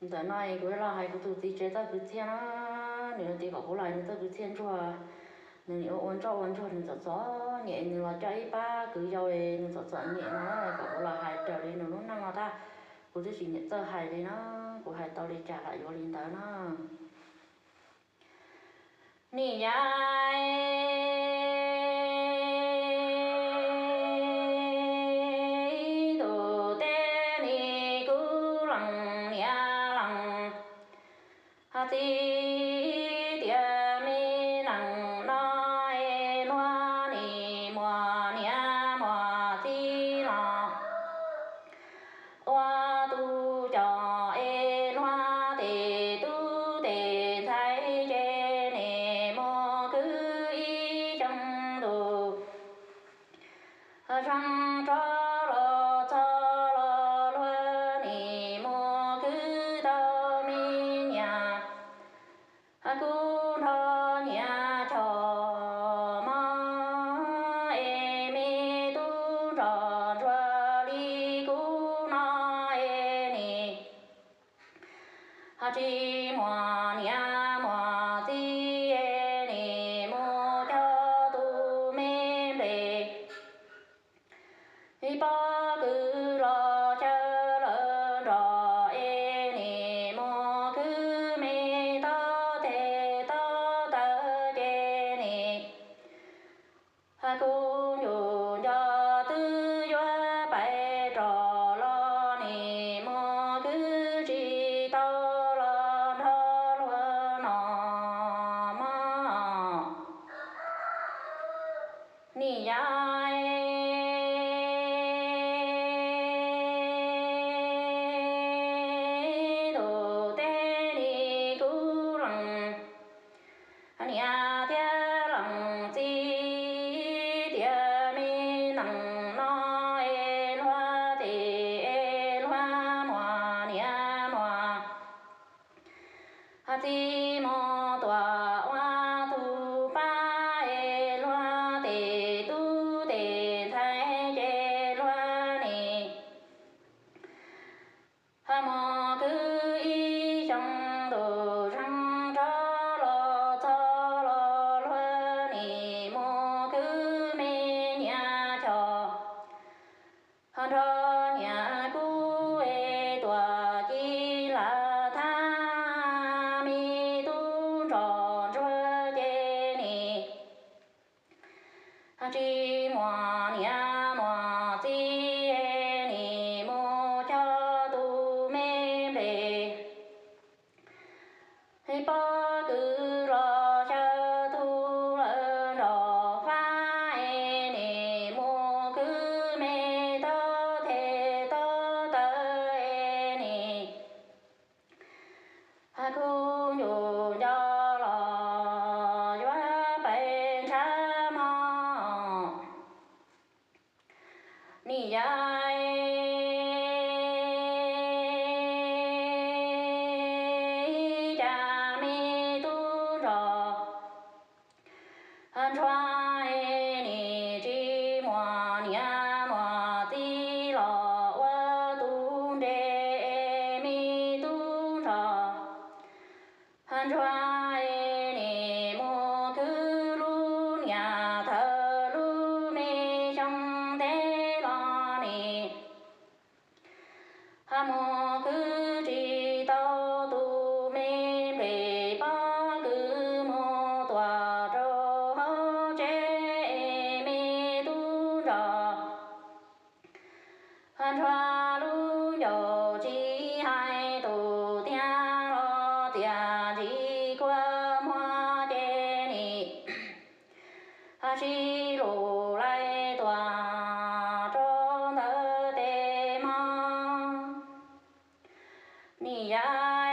Ntawm no es kuv yuav los hais kuv tus txiv tsev txoj kwv txhiaj no. Nws tias kom kuv los hais nws txoj kwv txhiaj ntsuag. Nws ua ua ntsoj ua ntsuag, nws txom txom nyem, nws los coj ib pab kwv yau, nws txom txom nyem no, kom kuv los hais raws li nws lub neej no tag. Kuv twb tsis nyiam txawj hais li no, kuv hais tau li cas lam yuav li ntawd no. Nim yav tus teb ni kuv lees niam lees txiv tias me nees no es luag nim muas niam muas txiv los ua tus coj es luag tes tub tes ntxhais ces nim mus khwv ib xyoos ntus. Zaj rov los txog los luag nim mus khwv tau me niam kuv nrog niam choj mog es me tub nrog ntsuag li kuv no es nim tsis muaj niam muaj txiv, nim mus coj tus me nplej. Ib pob kws los xyaw lawv nrog es nim mus khwv me tob tes tob taw ces nim kuv ncuj nco twb yuav pais rov los nim mus khwv tsis tau los nrog luag no mog. Nim yav tus teb ni kuv lees niam thiab lees txiv tias me nees no es luag tes es luag muas niam muas txiv mus tuam ua tus pab es luag tes tub tes ntxhais ces luag nim mus khwv ib xyoos ntus. Zaj rov los txog los luag nim mus khwv me niam choj nrog niam kuv es tuam ci lam thab me tub nrog ntsuag ces nim tsis muaj niam muaj txiv, nim mus coj tus me nplej. Ib pob kws los xyaw tub lawv nrog fab, nim mus khwv me tob tes tob taw, nim kuv ncuj nco los yuav pais ntshav mog. Nim yav cas me tub nrog ntsuag nim tsis muaj niam muaj txiv los ua tus nres, me tub nrog ntsuag nim mus khwv lub niam thawm lub me xyoo ntev los nim mus khwv tsis tau tus me nplej. Pob kws mus tuam rau hauv tsev, me tub nrog ntsuag lub ncauj tsis hais tus tiag los tias ntsis kua muag ces nim sib lus lais tuam rau ntawm tes mog. Nim yav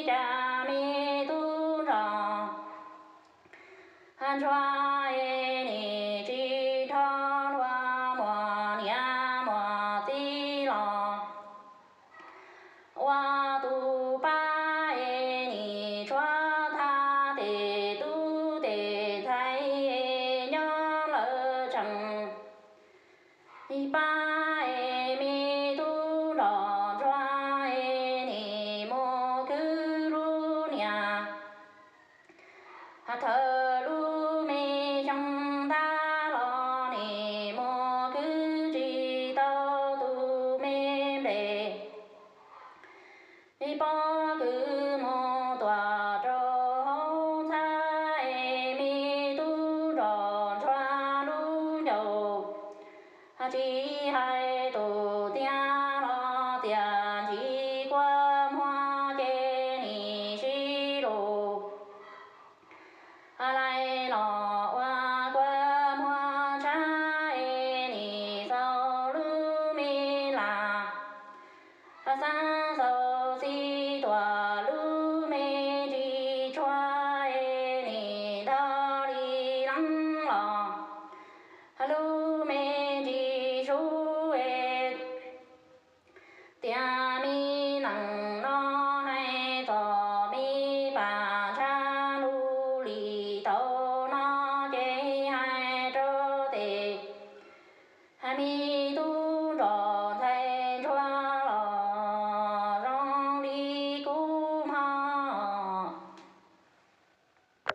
cas me tub nrog ntsuag nim tsis nrog luag muaj niam muaj txiv los ua tus pab, nim tshuav thaj tes tub tes ntxhais nyob lawv tseem ib pab, Hais tsis hais tus tiag